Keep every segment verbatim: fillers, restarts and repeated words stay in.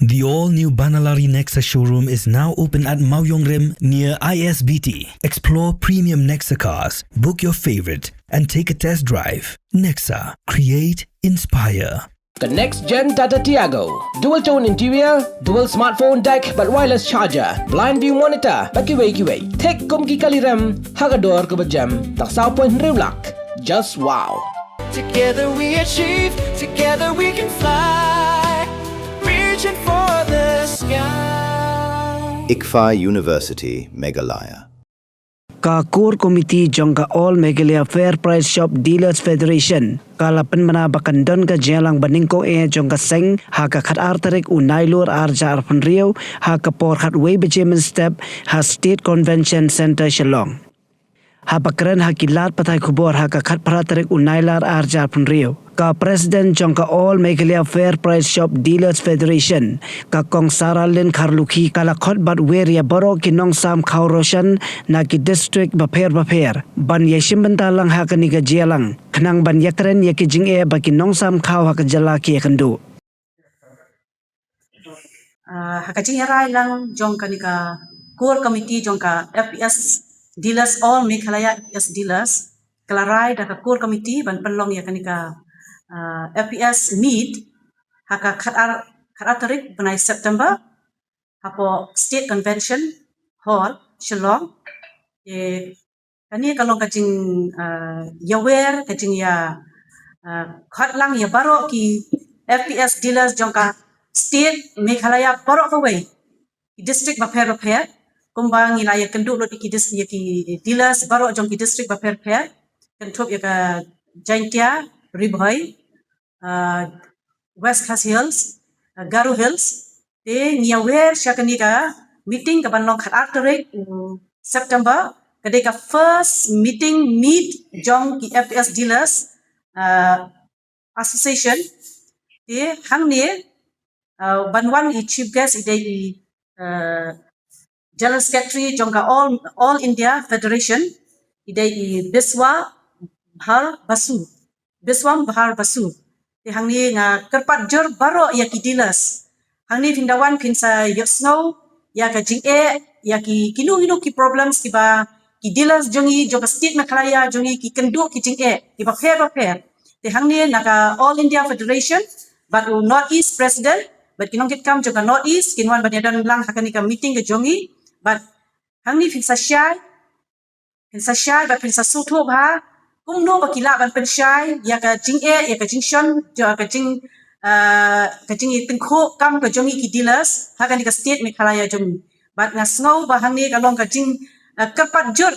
The all-new Banalari Nexa showroom is now open at Mawiongrim near I S B T. Explore premium Nexa cars, book your favorite, and take a test drive. Nexa, create, inspire. The next gen Tata Tiago. Dual tone interior, dual smartphone deck, bad wireless charger, blind view monitor, bad kiwei kiwei. Thik kum ki kali rem, ha ka dor kaba jem, tang saw point hynriew lak. Just wow. Together we achieve, together we can fly. Reaching for the sky. ICFAI University, Meghalaya. Ka Core Committee jong ka All Meghalaya Fair Price Shop Dealers Federation ka la pynbna ba kan don ka jingïalang banyngkong eh jong ka seng ha ka khatar tarik u Nailur arhajar arphew hynriew ha ka por khatwei baje mynstep ha State Convention Centre Shillong. Haba kren ha ki lad pathai khubor ha ka khatphra tarik u Nailur arhajar arphew hynriew, ka President jong ka All Meghalaya Fair Price Shop Dealers Federation, ka Kong Saralin Kharlukhi, ka la khot bad wer ïa baroh ki nongsam khaw roshan na ki district bapher bapher ban ïashim bynta lang ha kane ka jingïalang khnang ban ïakren ïa ki jingeh ba ki nongsam khaw ha ka jylla ki ïakynduh. Ah, ha ka jingïarai lang jong kane ka Core Committee jong ka F P S Dealers, All Meghalaya F P S Dealers, ka la rai da ka Core Committee ban pynlong ïa kane ka, ah, F P S Meet ha ka khatar, khatar tarik bnai September hapoh State Convention Hall, Shillong. Te kane ka long ka jing, ah, ïawer, ka jingïa, ah, khot lang ïa baroh ki F P S dealers jong ka state Meghalaya baroh kawei, ki district bapher bapher, kumba ngi la ïakynduh lut ïa ki dis-, ïa ki dealers baroh jong ki district bapher bapher, kynthup ïa ka Jaintia, Ri Bhoi, ah, West Khasi Hills, ah, Garo Hills. Te ngi ïawer sha kane ka meeting kaban long khatar tarik u September, ka dei ka first meeting meet jong ki F P S dealers, ah, association. Te hangne, ah, ban wan i chief guest i dei i, ah, General Secretary jong ka All, All India Federation, i dei i Biswa Bhar Basu. Biswam Bhar Basu. Te hangne nga kyrpad jur baroh ïa ki dealers. Hangne phin da wan phin sa ïohsngew ïa ka jingeh, ïa ki kino kino ki problems kiba ki dealers jong ngi jong ka state Meghalaya jong ngi ki kynduh ki jingeh kiba pher bapher. Te hangne na ka All India Federation bad u North East President bad ki nongkitkam jong ka North East kin wan ban ïadon lang ha kane ka meeting ka jong ngi. Bad hangne phin sa shai, phin sa shai bad phin sa sngewthuh bha kumno ba ki lah ban pynshai ïa ka jingeh, ïa ka jingshon, ïa ka jing, ah, ka jingïatyngkhuh kam ka jong ngi ki dealers ha kane ka state Meghalaya jong ngi. Bad nga sngew ba hangne ka long ka jing, ah, kyrpad jur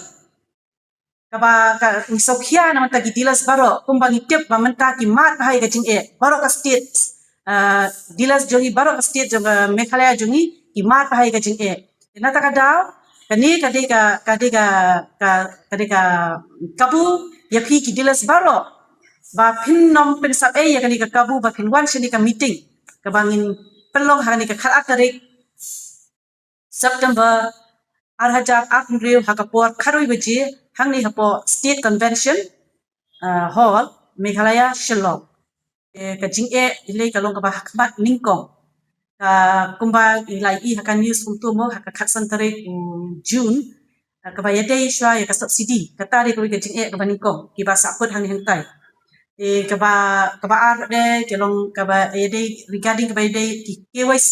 kaba ka ngi sngewkhia na bynta ki dealers baroh, kumba ngi tip ba mynta ki mad bha ïa ka jingeh baroh ka state, ah, dealers jong ngi baroh ka state jong, ah, Meghalaya jong ngi ki mad bha ïa ka jingeh. Te na kata ka daw kane ka dei ka, ka dei ka, ka, ka dei ka kabu ïa phi ki dealers baroh ba phin nym pynsah ei ïa kane ka kabu ba phin wan shane ka meeting kaba ngin pynlong ha kane ka khatar tarik September arhajar arphew hynriew ha ka por khatwei baje hangne hapoh State Convention, ah, Hall, Meghalaya, Shillong. Eh, ka jingeh i lei ka long kaba ha khmat nyngkong. Ka kumba i la i ha ka news kumto mo ha ka khatsan tarik u June, ah, kaba ïadei shuwa ïa ka subsidy. Kata dei kawei ka jingeh kaba nyngkong kiba sahkut hangne hangtai. Eh, kaba, kaba ar de ka long kaba ïadei regarding kaba ïadei ki K Y C.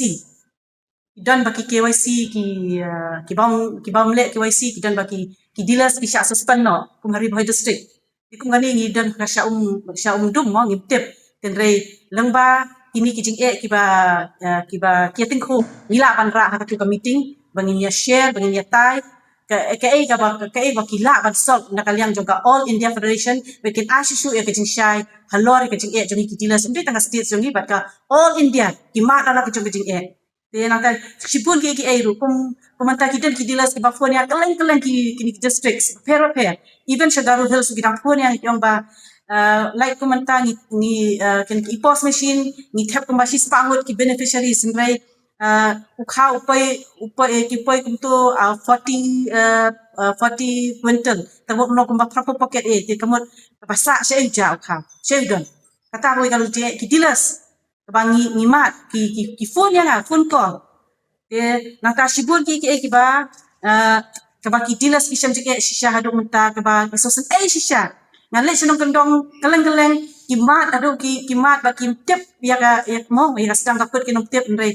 Ki don ba ki K Y C ki, ah, ki bym, ki bym leh K Y C ki don ba ki, ki dealers ki shah suspend noh kum ha Ri Bhoi District. Te kum kane ngi don ka sha um, sha um dum mo ngim tip. Hynrei lyngba kine ki jingeh kiba, ah, kiba ki ïatyngkhuh ngi lah ban rah ha katu ka meeting ba ngin ïa share, ba ngin ïa tai ka, kaei kaba, kaei ba ki lah ban solve na ka liang jong ka All India Federation ba kin ai shuh shuh ïa ka jingshai halor ïa ka jingeh jong ngi ki dealers, ym dei tang ka state jong ngi bad ka All India ki mad halor ka jong ka jingeh. Te nangta shibun ki, ki ei ruh kum, kum mynta ki don ki dealers kiba phone ïa kylleng kylleng ki, kine ki districts bapher bapher. Even sha Garo Hills ki dang phone ïa ngi ki ong ba, ah, like kum mynta ngi, ngi, ah, kine ki EPOS machine ngi thep kumba shispah ngut ki beneficiaries, hynrei, ah, u khaw u poi, u poi, eh, ki poi kumto, ah, forty, ah, ah, forty quintal. Te mut noh kumba phraphew packet, eh, te ka mut kaba sah shaei u jia u khaw, shaei u don. Kata ruh ka long jingeh ki dealers. Ba ngi ngi mad ki ki ki phone ïa nga, phone call. Te nangta shibun ki ki ki ba, eh, kaba ki dealers ki shem jingeh shisha haduh mynta, kaba ki sngewsih ei shisha. Nga leit sha nongkyndong kylleng kylleng, ki mad haduh ki ki mad ba kim tip ïa ka ïa mo ïa ka sdang ka kut ki nongtip, hynrei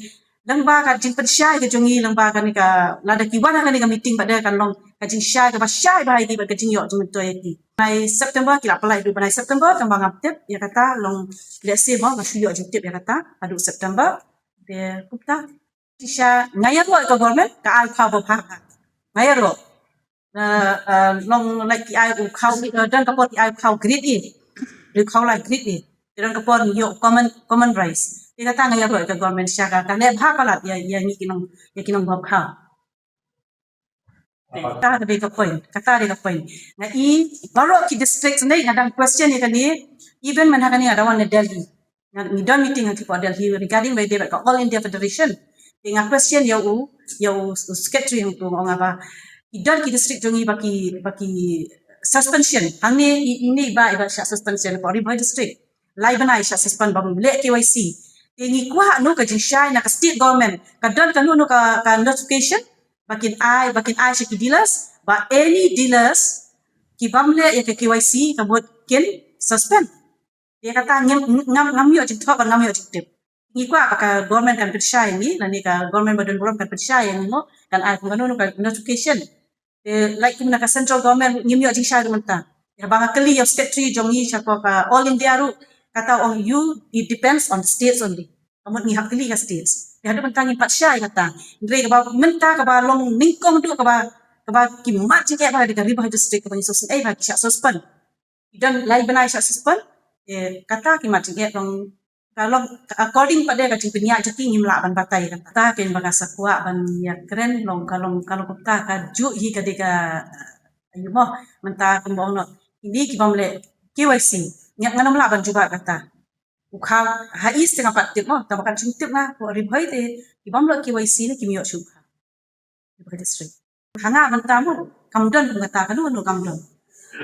lyngba ka jingpynshai ka jong ngi, lyngba kane ka, lada ki wan ha kane ka meeting pat de kan long ka jingshai kaba shai bha ïa ki bad ka jingïoh jingmyntoi ïa ki. Bnai September ki la pynlait haduh bnai September, tang ba ngam tip ïa kata, long lehse mo nga shu ïoh jingtip ïa kata haduh September. Te kumta shisha nga ïaroh ïa ka government, ka ai u khaw ba bha. Nga ïaroh. Eh, eh, long lait ki ai u khaw, eh, don ka por ki ai u khaw grade A. U khaw lait grade A. Te don ka por ngi ïoh common, common rice. Te kata nga ïaroh ïa ka government shisha, ka leh bha palat ïa ïa ngi ki nong, ïa ki nongbop khaw. Kata ka dei ka point, kata ka dei ka point. Nga i baroh ki district ne nga dang question ïa kane, even man ha kane nga dang wan na Delhi. Nga, ngi don meeting ha ki por Delhi regarding ba dei bad ka All India Federation. Te nga question ïa u, ïa u, u secretary hangtu, nga ong ba ki don ki district jong ngi ba ki, ba ki suspension. Hangne i, ine i ba, i ba shah suspension ha Ri Bhoi district. Lai bnai shah suspend bym leh K Y C. Te ngi kwah no ka jingshai na ka state government. Ka don kano kano ka, ka notification ba kin ai, ba kin ai sha ki dealers, ba any dealers ki bym leh ïa ka K Y C ka mut kin suspend. Ïa kata ngam, ngam, ngam ïoh jingthoh bad ngam ïoh jingtip. Ngi kwah ba ka government kan pynshai ïa ngi, lane ka government ba don burom kan pynshai ïa ngi mo, kan ai kum kano kano ka notification. Te lait kum na ka central government ngim ïoh jingshai ruh mynta. Ïa ba nga kylli ïa u secretary jong ngi sha ka All India ruh, kata ong ïa u, it depends on the states only. Ka mut ngi hap kylli ka states. Te haduh mynta ngim pat shai kata. Hynrei kaba mynta kaba long nyngkong haduh kaba, kaba ki mad jingeh bha ka dei ka Ri Bhoi district kaba ngi sngewsih ei bha ki shah suspend. Ki don lai bnai shah suspend. Te kata ki mad jingeh long, ka long according pat de ka jingpynïaid jong ki, ngim lah ban batai kata. Kata keiñ ba nga sa kwah ban ïakren long, ka long, ka long kumta, kajuh hi ka dei ka, eh, ïa mo, mynta kumba ong noh, kine ki bym leh K Y C. Nga, ngan ym lah ban jubab kata. U khaw ha East te nga pat tip mo, tang ba ka jingtip nga, ko Ri Bhoi te ki bym leh K Y C ne kim ïoh shuh u khaw. Ri Bhoi district. Ha nga mynta mo, kam don kum kata, kano kano kam don.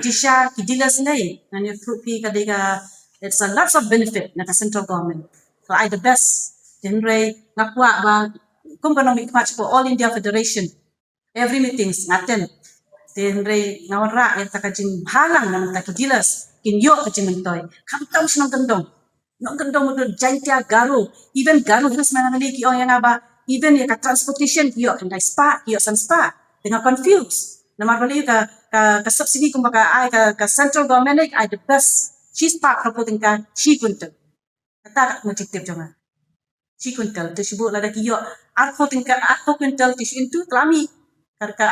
Shisha ki dealers ne, ngan ïathuh phi ka dei ka, it's a lots of benefit na ka central government. Ka ai the best. Te hynrei nga kwah ba kum ka nongmihkhmat sha ka All India Federation, every meetings nga attend. Te hynrei nga wanrah ïa kata ka jingbalang na mynta ki dealers kin ïoh ka jingmyntoi. Khamtam sha nongkyndong. Nongkyndong mutdur Jaiñtia, Garo, even Garo Hills, mynta ki ong ïa nga ba even ïa ka transportation ki ïoh khyndai spah, ki ïoh san spah. Te nga confuse. Namar balei ka, ka, ka subsidy kumba ka ai ka, ka central government ne ka ai the best, shi spah phraphew tyngka shi quintal. Kata ka jingtip jong nga. Shi quintal, te shu buh lada ki ïoh arphew tyngka, arphew quintal te shu into, te la mih. Ka, ka,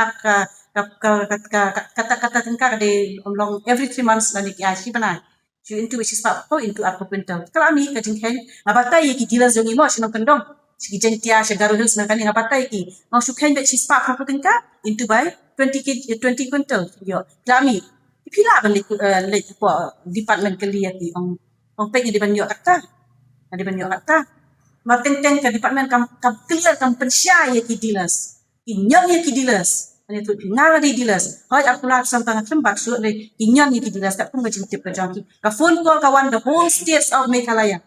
ka, kata, kata tyngka ka dei long every three months lane ki ai shi bnai. Shu into shi spah phraphew into arphew quintal. Te la mih ka jingkheiñ, nga batai ïa ki dealers jong ngi mo sha nongkyndong. Sha ki Jaiñtia, sha Garo Hills mynta kane nga batai ïa ki. Nga shu kheiñ beit shi spah phraphew tyngka into by twenty K G, twenty quintal. Ïoh, te la mih. Phi lah ban leit, eh, leit hapoh department kylli ïa ki, ong, ong peit nga dei ban ïoh kata. Nga dei ban ïoh kata. Namar teng teng ka department kam, kam clear, kam pynshai ïa ki dealers. Ki ñion ïa ki dealers. Nga ïathuh phi, nga la dei dealers. Hooid, arphew lak san tang khlem bak shuh, hynrei ki ñion ïa ki dealers, kat kum ka jingtip ka jong ki. Ka phone call ka wan the whole states of Meghalaya.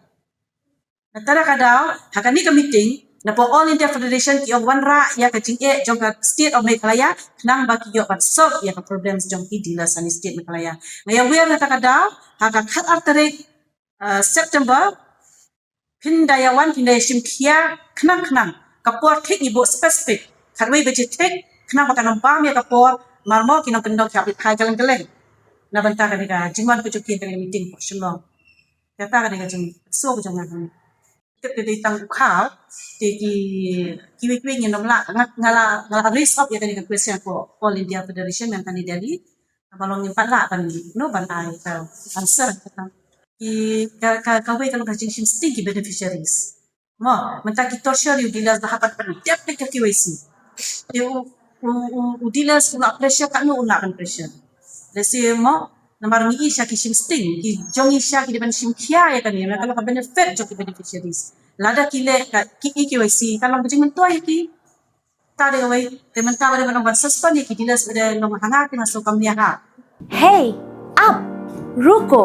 Nangta ka daw, ha kane ka meeting, na ka All India Federation ki ong wanrah ïa ka jingeh jong ka state of Meghalaya, khnang ba ki ïoh ban solve ïa ka problems jong ki dealers ha state Meghalaya. Nga ïa wer nangta ka daw, ha ka khatar tarik, uh, September, phin da ïa wan, phin da ïa shim khia, khnang khnang, ka por thik ngi buh specific, khatwei baje thik, khnang ba kan ym bam ïa ka por, namar mo ki nongkyndong ki hap leit phai kylleng kylleng. Na bynta kane ka jingwan ka jong ki ha kane ka meeting hapoh Shillong. Kata ka dei ka jingpynshoi ka jong nga. Tip ka dei tang u khaw, te ki, kiwei kiwei ngin ym lah, nga, nga la, nga la raise up ïa kane ka question ko All India Federation mynta ne Delhi. Namar long ngim pat lah ban, no, ban ai ka answer. Ki, ka, ka, kawei ka long ka jingshim sting ki beneficiaries. Mo, mynta ki torture ïa u dealers ba hap ban pyndep ïa ka K Y C. Te u, u, u, u dealers u lah pressure, katno u lah ban pressure. Lehse mo, namar ngi i sha ki shim sting, ki jong i sha ki dei ban shim khia ïa kane, namar ka long ka benefit jong ki beneficiaries. Lada ki leh ka, ki i K Y C, ka long ka jingmyntoi ïa ki. Ta dei kawei, te mynta ba dei ban long ban suspend ïa ki dealers ba dei long ha nga ki, nga shu kam nia ha. Hey, up! रुको,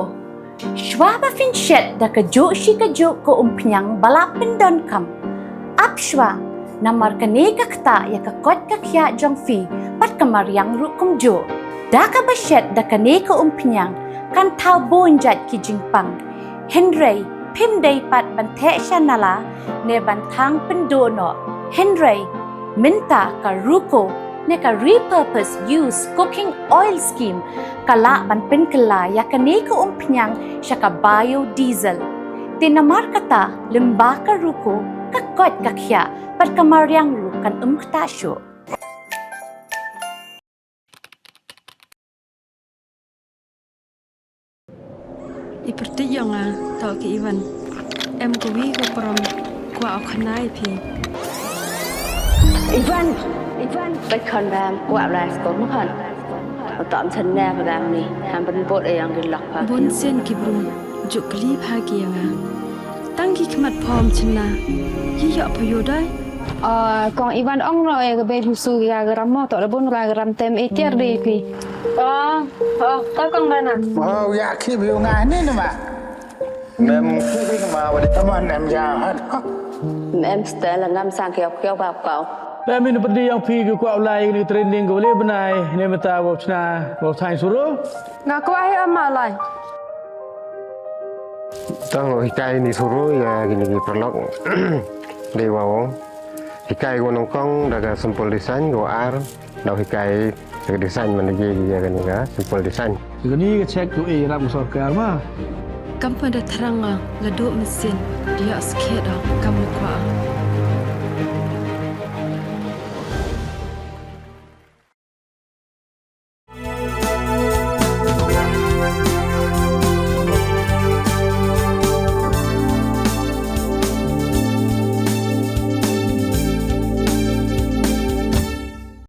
Shwa ba phin shet da kajuh shi kajuh ka umphniang ba la pyndonkam, ap shwa, namar kane ka ktah ïa ka koit ka khiah jong phi bad ka mariang ruh kumjuh. Da kaba shet da kane ka umphniang kan thaw bun jait ki jingpang. Hynrei phim dei pat ban theh sha nala ne ban thang pynduh noh. Hynrei mynta ka RUCO ne ka Repurpose Used Cooking Oil Scheme ka lah ban pynkylla ïa kane ka umphniang sha ka biodiesel. Te namar kata, lyngba ka RUCO, ka koit ka khiah bad ka mariang ruh kan ym ktah shuh. I pyrthei ïong nga, to ki Ivan. Em kawi ka prom, kwah u khana ïa phi. Ivan, Ivan, bai khon bam, kwah bla skor ma khon. Uta am sen ne ba dang ni, ham ban bot e yang di lok pa. Bun sien ki bru, juk kli pha ki ïa nga. Tang ki khmat phom chynna, ki ïoh pha ïoh dai. Ah, kong Ivan ong no e ka bei husu ki ga gram mo, to da bun ga gram tem e tiar de phi. Oh, oh, to kong Bana. Oh, ya ki bi nga ni nama. Mem ki bi nama wadi. Come on, em ya. Mem stel ngam sang kiau kiau ba kau. Mem in pedi yang phi ki kwah lai ni training ko le benai ne meta wa chna wa thai suru. Nga kwah hi ama lai. Tang hikai ni suru ya gini ki perlok. Dei wa wong. Hikai ko nongkong da ka simple design ko ar. Dau hikai ka design man ye ye ka ni ka simple design. Ka ni ka check tu e rap sorkar ma. Kam pa da thrang nga la duk mesin. Ïa skhet da kam le kwah.